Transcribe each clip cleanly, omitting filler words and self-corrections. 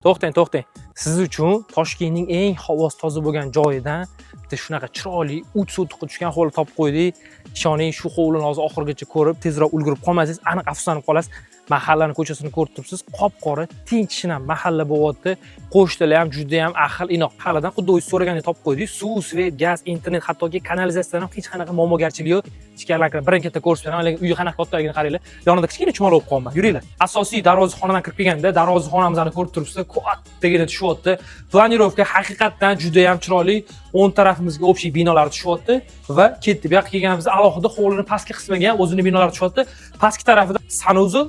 To'xtang, to'xtang. Siz uchun Toshkentning eng havosi toza bo'lgan joyidan bitta shunaqa chiroyli 3 sotixga tushgan hovli topib qo'ydik. Ishoning, shu hovlini hozir oxirigacha ko'rib, tezroq ulgurib qolmasangiz, aniq afsuslanib qolasiz. Mahallani ko'chasini ko'rib turibsiz, qop-qora, tinchgina mahalla bo'lyapti. Qo'shnilar ham juda ham ahil inoq. Mahalladan xuddi o'zi so'ragandek topib qo'ydik. Suv, свет, gaz, internet, hattoki kanalizatsiyadan ham hech qanaqa muammogarchilik yo'q. Ichkarilarni kirib, birin katta ko'rsatib beraman, lekin uyi qanaqa kattaligini qaranglar. Yonida kichkina chumoli bo'lib qolgan. Yuringlar. Asosiy darvozaxonadan kirib kelganda darvozaxonamizni ko'rib turibsizlar, kattagina tushyapti. Планировка haqiqatdan juda ham chiroyli. O'ng tarafimizga общий binolar tushyapti va ketdi. Bu yoqqa kelganimizda alohida hovlining pastki qismiga ham o'zini binolari tushyapti. Pastki tarafida санузел,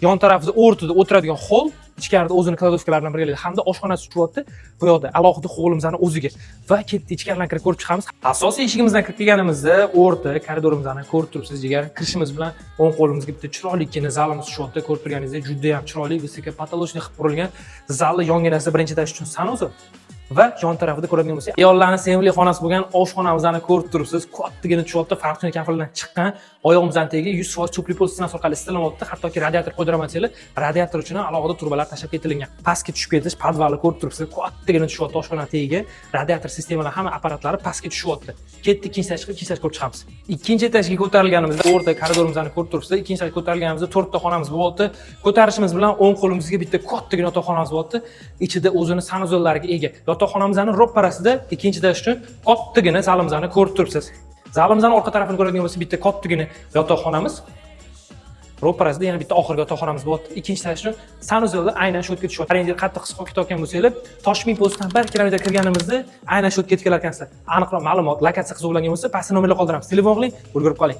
yon tarafida o'rtada o'tiradigan холл, ichkarida o'zini кладовка lari bilan birgalikda hamda oshxonasi tushyapti. Bu yoqda alohida hovlimizni o'ziga va ketdi, ichkaridan kirib ko'rib chiqamiz. Asosiy eshigimizdan kirib kelganimizda o'rta koridorimizni ko'rib turibsiz, jigar. Kirishimiz bilan o'ng qo'limizga bitta chiroylikkina zalimiz tushyapti. Ko'rib turganingizdek, juda ham chiroyli, высокопотолочный qilib qurilgan. Zalni yonginasida birinchi этаж uchun санузел va yon tarafida ko'radigan bo'lsak, ayollarning sevimli xonasi bo'lgan oshxonamizni ko'rib turibsiz. Kattagina tushyapti, farqini kafeldan chiqqan, oyog'imizdan tagiga 100% теплый пол sisteması orqali isitilyapti. Hattoki radiator qo'ydiraman desanglar, radiator uchun ham alohida trubalar tashlab ketilgan. Pastga tushib ketish podvali ko'rib turibsiz, kattagina tushyapti oshxona tagiga. Radiator sistemalari, hamma apparatlari pastga tushyapti. Ketdik, ikkinchi этаж chiqib, ikkinchi этаж ko'rib chiqamiz. Ikkinchi этаж ga ko'tarilganimizda o'rta koridorimizni ko'rib turibsiz. Ikkinchi этаж ga ko'tarilganimizda to'rtta xonamiz bo'lyapti. Ko'tarishimiz bilan o'ng qo'limizga bitta kattagina yotoqxonamiz bo'lyapti. Ichida o'zini санузел lariga ega. Yotoqxonamizni ro'parasida ikkinchi этаж uchun kattagina zalimizni ko'rib turibsiz. Zalimizni orqa tarafini ko'radigan bo'lsak, bitta kattagina yotoqxonamiz. Ro'parasida yana bitta oxirgi yotoqxonamiz bo'lyapti. Ikkinchi этаж uchun санузел da aynan shu yerga tushyapti. Qarang, qattiq qisqa ketayotgan bo'lsanglar, Toshming postdan 1 kilometr kirganimizda aynan shu yerga yetib kelar ekansizlar. Aniqroq ma'lumot, lokatsiya qiziq bo'lgan bo'lsa, pastda nomerlar qoldiramiz. Telefon qiling, ulgurib qoling.